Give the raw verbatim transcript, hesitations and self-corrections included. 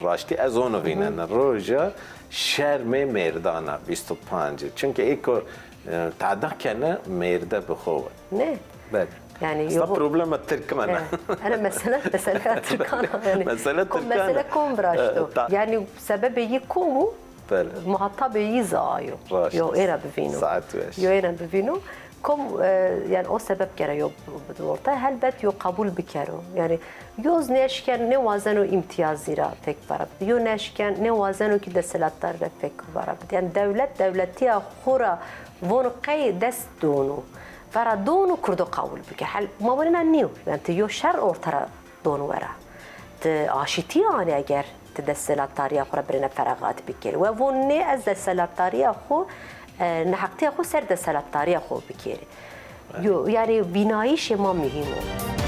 Raştî ez onu vînena. Roja şermê mêrdana vîst û pancî. Çunke êko e, tada kene mêrde bi xo. Ne? Belê. Yani Aslında yok. problema Tirkan e. Ene mesele, mesele Tirkan yani. Mesele Kom Tirkan mesele e. kom viraşto. E, ta- Yani sebebi yi komu Belê. Muhatabê yi za ayo. Raşt. Yo êra bivîno. Saet weş. Yo êra bivîno. Kom e, yani o sebeb gere yo bido orta. Helbet yo qebul bikero. Yani yoz nêşken nêwazeno îmtiyazî ra fek vara bid. Yo nêşken nêwazeno ki desthilatdar ra fek vara bid. Yani dewlet dewletiya xo ra vono qey dest donu. Vera donu kurdo qebul bike. Hel ma wena nîyo. Yani ti yo şer orta ra don wera. Ti aşîtî anî eger ti desthilatdarîya xo ra birêne feraxat bikêrî. We von nê ez desthilatdarîya xo, e, neheqtîya xo ser desthilatdarîya xo bikêrî. Yo, yanî vînayîşê ma muhîm o.